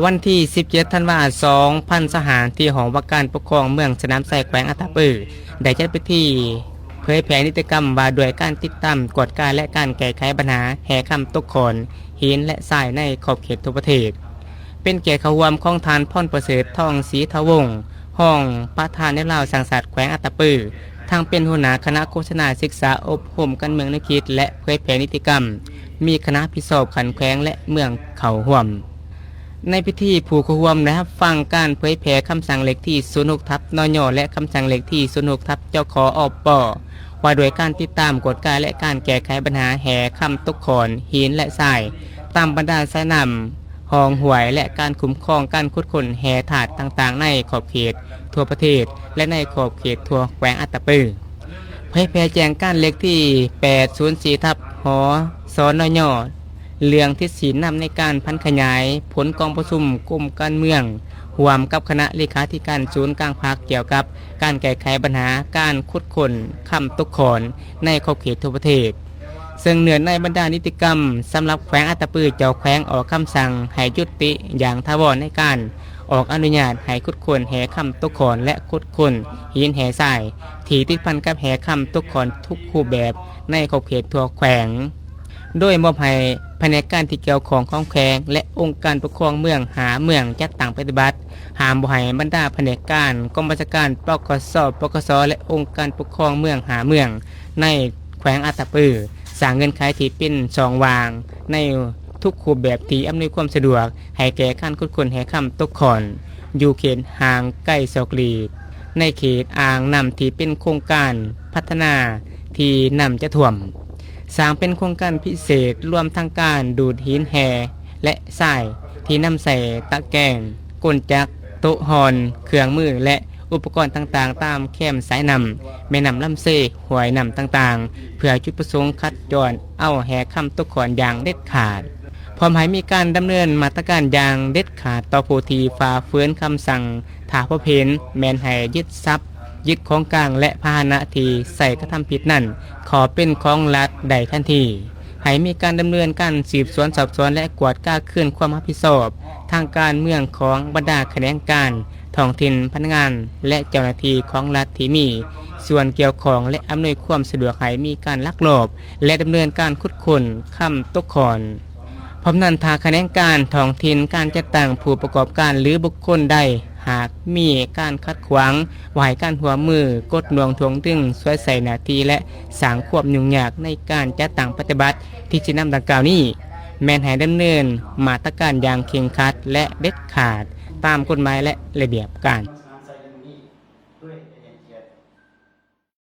ວັນທີສິບເຈັດ ທັນວາ ສອງພັນຊາວຫ້າ ທີ່ຫ້ອງວ່າການປົກຄອງເມືອງສະໜາມໄຊ ແຂວງອັດຕະປື ໄດ້ຈັດພິທີເຜີຍແຜ່ນິຕິກຳວ່າດ້ວຍການຕິດຕາມ, ກວດກາ ແລະ ການແກ້ໄຂບັນຫາແຮ່ຄຳຕົກຂອນ, ຫີນ ແລະ ຊາຍໃນຂອບເຂດທົ່ວປະເທດ. ເປັນກຽດເຂົ້າຮ່ວມຂອງທ່ານ ພອນປະເສີດ ທອງສີທະວົງ ຮອງປະທານແນວລາວສ້າງຊາດແຂວງອັດຕະປື, ທັງເປັນຫົວໜ້າຄະນະໂຄສະນາສຶກສາອົບຮົມການເມືອງແນວຄິດ ແລະ ເຜີຍແຜ່ນິຕິກຳ, ມີຄະນະຮັບຜິດຊອບຂັ້ນແຂວງ ແລະ ເມືອງເຂົ້າຮ່ວມ. ໃນພິທີ, ຜູ້ເຂົ້າຮ່ວມໄດ້ຮັບຟັງການເຜີຍແຜ່ຄຳສັ່ງເລກທີ ສູນຫົກ ທັບ ນຍ ແລະ ຄຳສັ່ງເລກທີ ສູນຫົກ ທັບ ຈຂ ອປ ວ່າດ້ວຍການຕິດຕາມ, ກວດກາ ແລະ ການແກ້ໄຂບັນຫາແຮ່ຄຳຕົກຂອນ, ຫີນ ແລະ ຊາຍ ຕາມບັນດາສາຍນ້ຳ, ຮ່ອງຫ້ວຍ ແລະ ການຄຸ້ມຄອງການຂຸດຄົ້ນແຮ່ທາດຕ່າງໆໃນຂອບເຂດທົ່ວປະເທດ ແລະ ໃນຂອບເຂດທົ່ວແຂວງອັດຕະປື. ເຜີຍແຜ່ແຈ້ງການເລກທີ ແປດສູນສີ່ ທັບ ຫ ສນຍ ເລື່ອງທິດຊີ້ນຳໃນການຜັນຂະຫຍາຍຜົນກອງປະຊຸມກົມການເມືອງ ຮ່ວມກັບຄະນະເລຂາທິການສູນກາງພັກ ກ່ຽວກັບການແກ້ໄຂບັນຫາການຂຸດຄົ້ນຄຳຕົກຂອນໃນຂອບເຂດທົ່ວປະເທດ. ເຊິ່ງເນື້ອໃນບັນດານິຕິກຳສຳລັບແຂວງອັດຕະປື ເຈົ້າແຂວງອອກຄຳສັ່ງໃຫ້ຢຸດຕິຢ່າງຖາວອນໃນການອອກອະນຸຍາດໃຫ້ຂຸດຄົ້ນແຮ່ຄຳຕົກຂອນ ແລະ ຂຸດຄົ້ນຫີນແຮ່ຊາຍທີ່ຕິດພັນກັບແຮ່ຄຳຕົກຂອນທຸກຮູບແບບໃນຂອບເຂດທົ່ວແຂວງ, ໂດຍມອບໃຫ້ພະແນກການທີ່ກ່ຽວຂ້ອງຂອງແຂວງ ແລະ ອົງການປົກຄອງເມືອງຫ້າເມືອງຈັດຕັ້ງປະຕິບັດ, ຫ້າມບໍ່ໃຫ້ບັນດາພະແນກການ, ກອງບັນຊາການ ປກສ, ປກສ ແລະ ອົງການປົກຄອງເມືອງຫ້າເມືອງໃນ ແຂວງອັດຕະປື ສ້າງເງື່ອນໄຂທີ່ເປັນຊ່ອງວ່າງໃນທຸກຮູບແບບທີ່ອຳນວຍຄວາມສະດວກໃຫ້ແກ່ການຂຸດຄົ້ນແຮ່ຄຳຕົກຂອນ ຢູ່ເຂດຫ່າງໄກສອກຫຼີກ ໃນເຂດອ່າງນ້ຳທີ່ເປັນໂຄງການພັດທະນາທີ່ນ້ຳຈະຖ້ວມ, ສ້າງເປັນໂຄງການພິເສດລວມທັງການດູດຫີນແຮ່ ແລະ ຊາຍ ທີ່ນຳໃຊ້ຕະແກງ, ກົນຈັກ, ໂຕະຮ່ອນ, ເຄື່ອງມື ແລະ ອຸປະກອນຕ່າງໆ ຕາມແຄມສາຍນ້ຳ, ແມ່ນ້ຳລຳເຊ, ຫ້ວຍນ້ຳຕ່າງໆ ເພື່ອຈຸດປະສົງຂັດຈອນເອົາແຮ່ຄຳຕົກຂອນຢ່າງເດັດຂາດ, ພ້ອມໃຫ້ມີການດຳເນີນມາດຕະການຢ່າງເດັດຂາດຕໍ່ຜູ້ທີ່ຝ່າຝືນຄຳສັ່ງ, ຖ້າພົບເຫັນແມ່ນໃຫ້ຍຶດຊັບ, ຍຶດຂອງກາງ ແລະ ພາຫະນະທີ່ໃຊ້ກະທຳຜິດນັ້ນ ຂໍເປັນຂອງລັດໄດ້ທັນທີ. ໃຫ້ມີການດຳເນີນການສືບສວນສອບສວນ ແລະ ກວດກາຄືນຄວາມຮັບຜິດຊອບທາງການເມືອງຂອງບັນດາຂະແໜງການທ້ອງຖິ່ນ, ພະນັກງານ ແລະ ເຈົ້າໜ້າທີ່ຂອງລັດທີ່ມີສ່ວນກ່ຽວຂ້ອງ ແລະ ອຳນວຍຄວາມສະດວກໃຫ້ມີການລັກລອບ ແລະ ດຳເນີນການຂຸດຄົ້ນຄຳຕົກຂອນ. ພ້ອມນັ້ນ, ຖ້າຂະແໜງການທ້ອງຖິ່ນ, ການຈັດຕັ້ງ, ຜູ້ປະກອບການ ຫຼື ບຸກຄົນໃດ ຫາກມີການຂັດຂວາງ, ບໍ່ໃຫ້ການຮ່ວມມື, ກົດໜ່ວງ, ຖ່ວງດຶງ, ສວຍໃສ່ໜ້າທີ່ ແລະ ສ້າງຄວາມຫຍຸ້ງຍາກໃນການຈັດຕັ້ງປະຕິບັດທິດຊີ້ນຳດັ່ງກ່າວນີ້, ແມ່ນໃຫ້ດຳເນີນມາດຕະການຢ່າງເຄັ່ງຄັດ ແລະ ເດັດຂາດ ຕາມກົດໝາຍ ແລະ ລະບຽບການ.